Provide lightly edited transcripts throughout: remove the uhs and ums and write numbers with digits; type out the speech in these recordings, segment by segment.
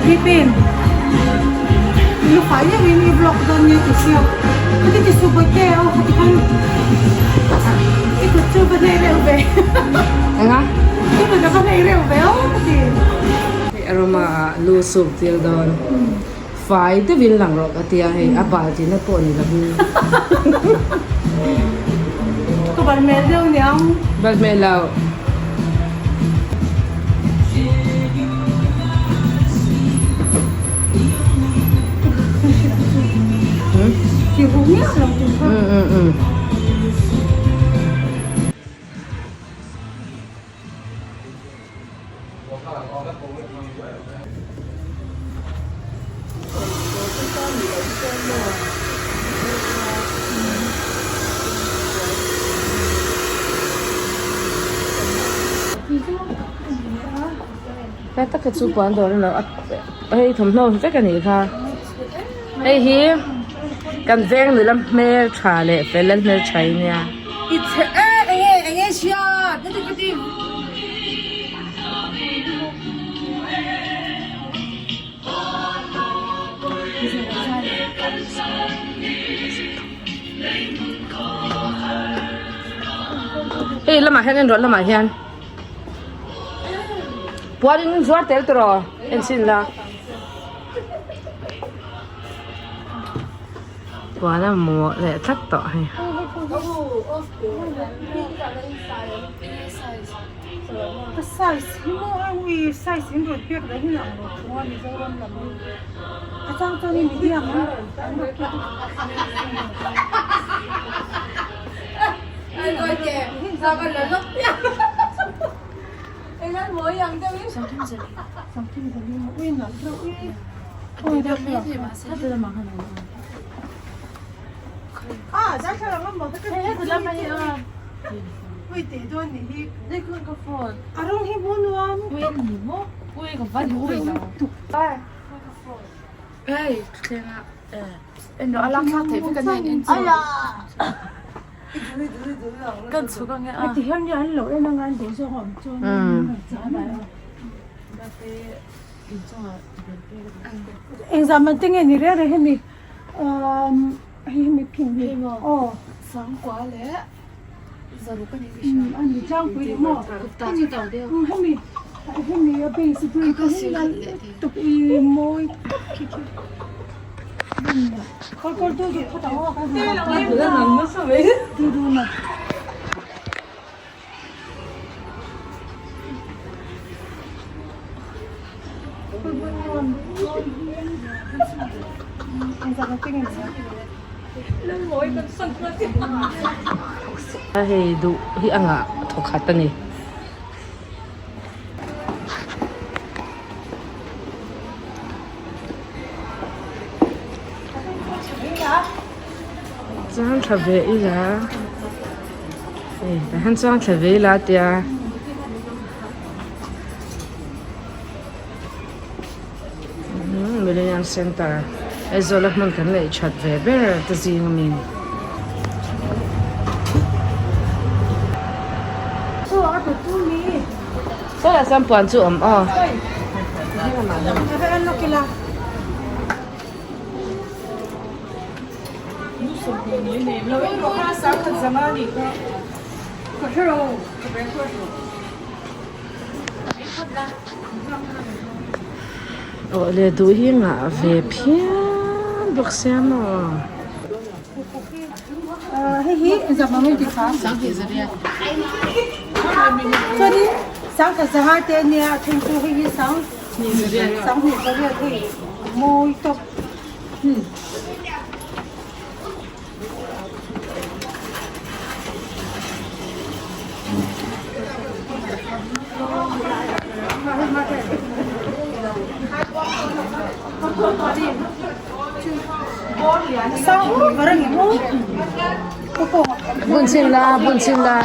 Bipin lufai deuhin i vlog dawn nia ti sia khati ti su bawihte aw khati khan i kut chu va hneh reuh ve Enga? I kut a va hneh reuh ve aw ka ti. Hei aroma ah lu suk tir dawn fai deuhin lang rawh ka tia hei a bal tihna pawh ni lovin. Ka bal hmel deuh niang. Bal hmel lo. He taka chu puan dawr a lo a hei thawmhnaw vek a nih kha hei hi kan veng nula hmeltha leh fel an hmeltha hi nia. Hei lamah hian en rawh lamah hian puan in zuar tel tawh en chhin la puan a mamawh leh tlat tawh hei. Ka size hi maw a ui size in rawn pek daih hi ang lo thung a Mizoram lam hi a chang chuan in medium an rawn an rawn pek Engzah man te nge ni reng reng hemi umm hei hemi phing hi aw a ni tlangpui ni maw hemi hemi a base green te hi nalh lutuk i mawi tak khi khi kawr kawr du du phawt ang aw kan du du na. Hei duh hi a ngah thawkhat a ni. Chuang thla ve ila hei tah hian chuang thla ve ila a tia Millennium Centre Aizawl a hmun kan neih that ve ber te zing ami. Sawtah chuan puan chu a awm aw. Aw le duh hi ngah ve phian bawk sia maw. Bun chhin la bun chhin la.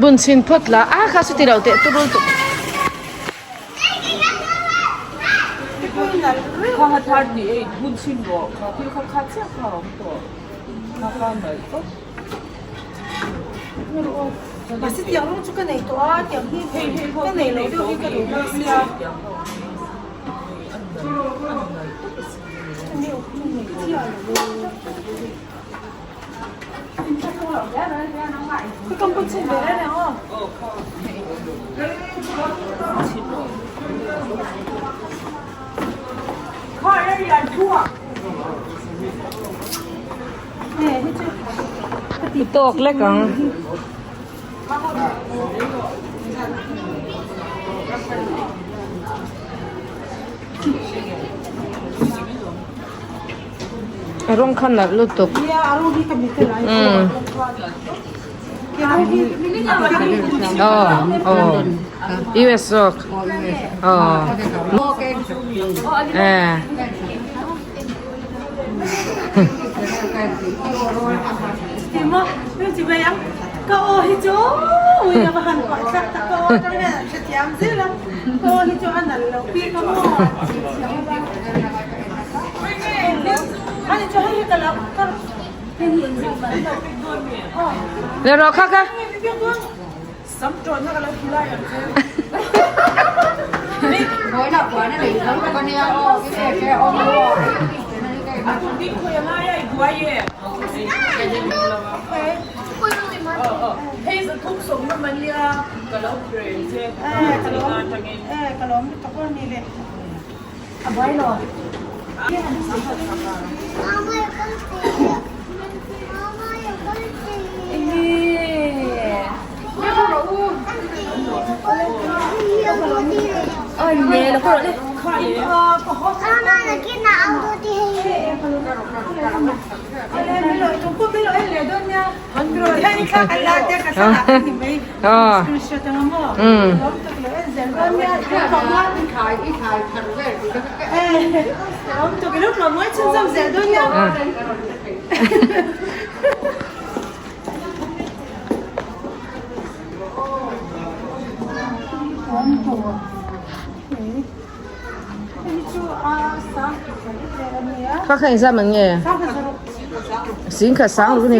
Bun chhin phawt la a kha chuti lo teh turul tuk. Tawk lek ang. A rawng kha nalh lutuk. Umm. Aw aw US zawk aw eh. Le rawh kha kha. Kha kha engzam an nge? Singkhat sang ruk a ni.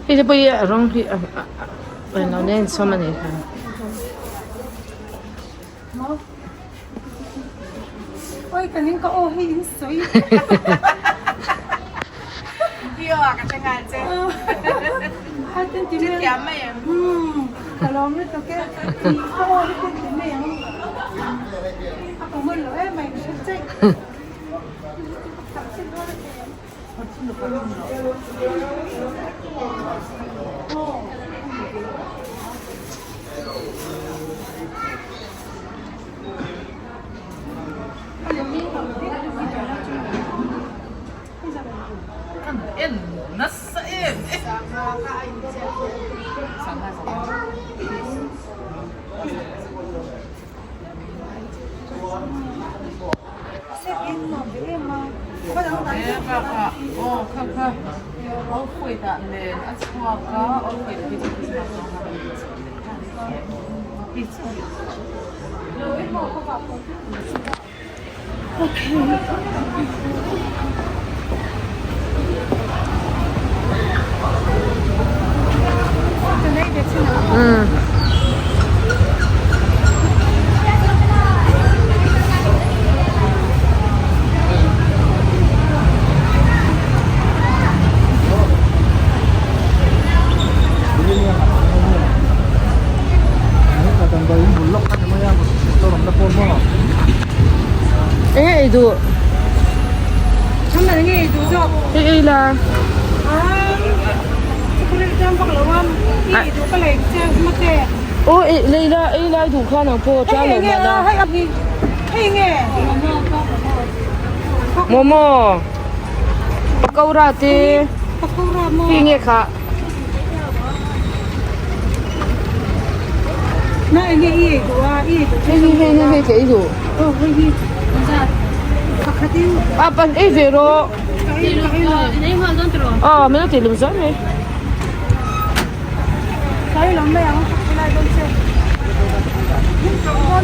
Hei te pawh hi a rawng hi a englo nen sawm a nih kha. Eng ei duh? Ei ei la. Aw ei lei la ei lai duh khan ang pawh chuan lo man a. Momo pakora te hei nge kha. Na enge i ei duh a, i ei duh Hei hi hei hi hei ka ei duh. Aw hei hi pakhat in. A pan ei ve rawh. Ka ei ka ei lo. Aw min lo tih lum zawk mai. Ka ei lo mai ang ka khawlai dawn che. Him tawh dawn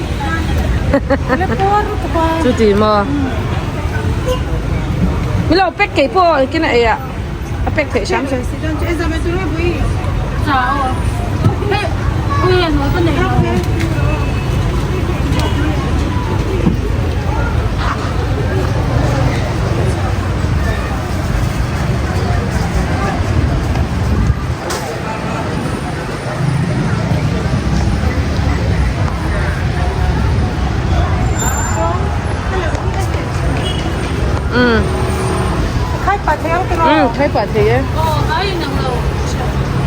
le puar lutuk a. Chuti maw. Min lo pack kei pawh engtin a ei ah. A pek theih hram che. Umm. Umm khai pah thei e.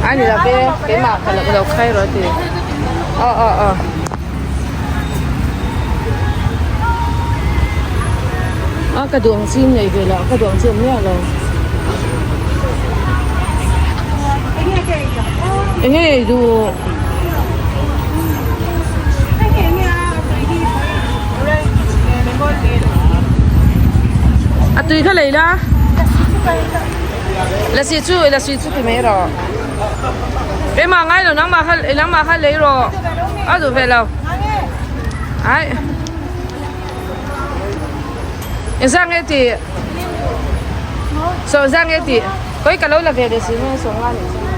A ni lo ve keimah ka lo khai rawh a ti. Aw aw aw. A ka duh ang chi nei ve lo ka duh ang chi awm miah lo. Enge ei duh? A tui kha lei la. Lasi chu lasi chu ti mai rawh. Keimah ngai lo nangmah kha nangmah kha lei rawh. A duh ve lo. Ai. Engzah nge tih? Saw zah nge tih? Kawih ka lo la ve leh si nge saw nga nih chuan.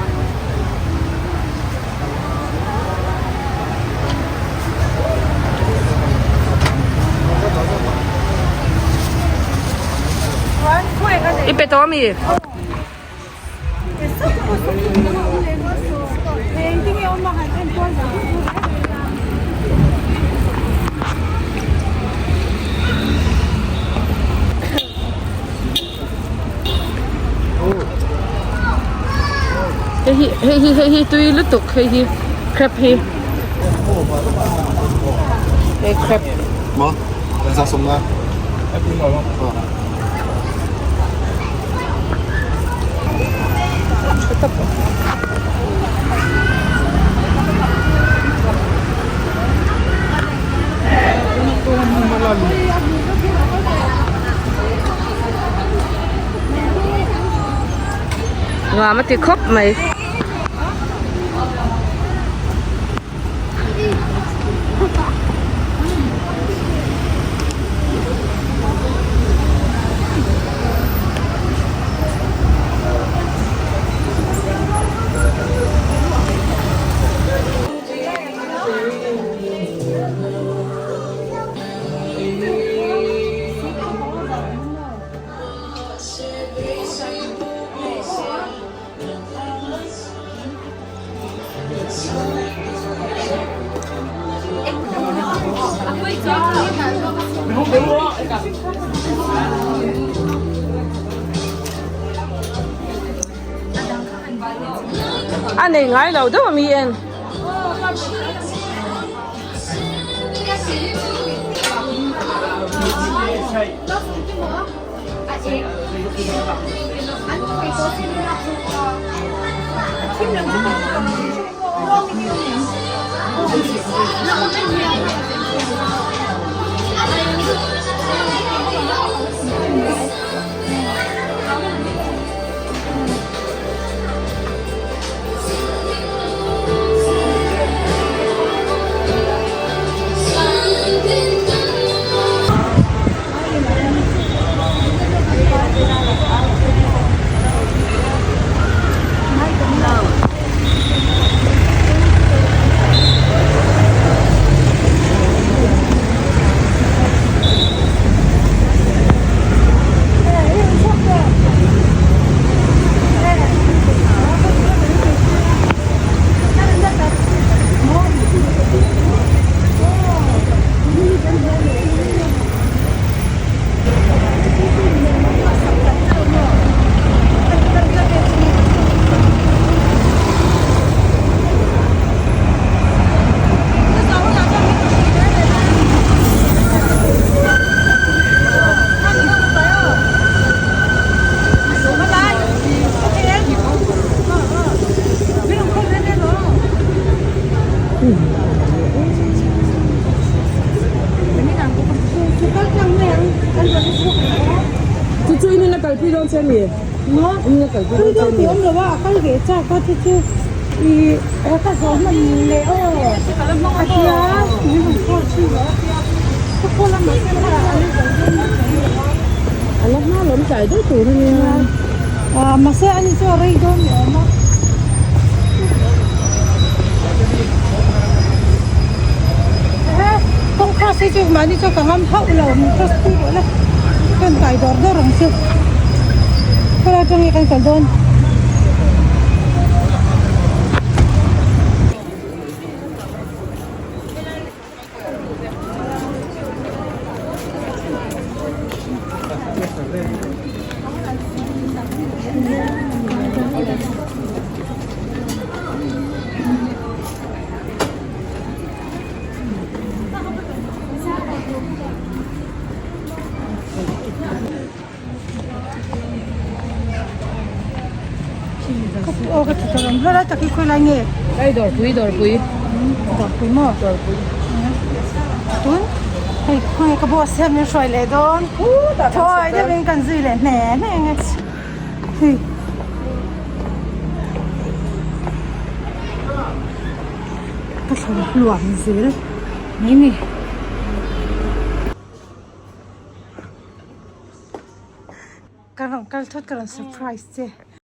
I pe tawh ami? Hei hi hei hi hei hi tui lutuk hei hi crab hi hei crab. Nuam a ti khawp mai. A nei ngai lo deuh a mi en. che ni. Maw? Thui deuh tih awm lo a, a kal ve chak a chu chu ih he ka zawh hman leh aw a tia min rawn call thin lo a tia ka call a mahse kha a la zo dawn lo mai lo a. A la hma lawm tlai deuh tur a nia. Ah mahse ani chu a rei dawn ni awm a. Ehe kawng cross hi chu mahni chu ka ngam hauh lo min cross pui rawh la kan kai dawr dawr ang chu khawlai atang nge kan kal dawn. Aw ka ti tawh ang helai tak hi khawilai nge? Hei dawrpui dawrpui. Dawrpui maw? Dawrpui. Tun hei khawnge ka boss hian min hruai leh dawn. Thawi deuhin kan zui leh hne hne ang e. Hei. Ka thlan hluam zel mai ni. Ka rawn kal thawt ka rawn surprise che.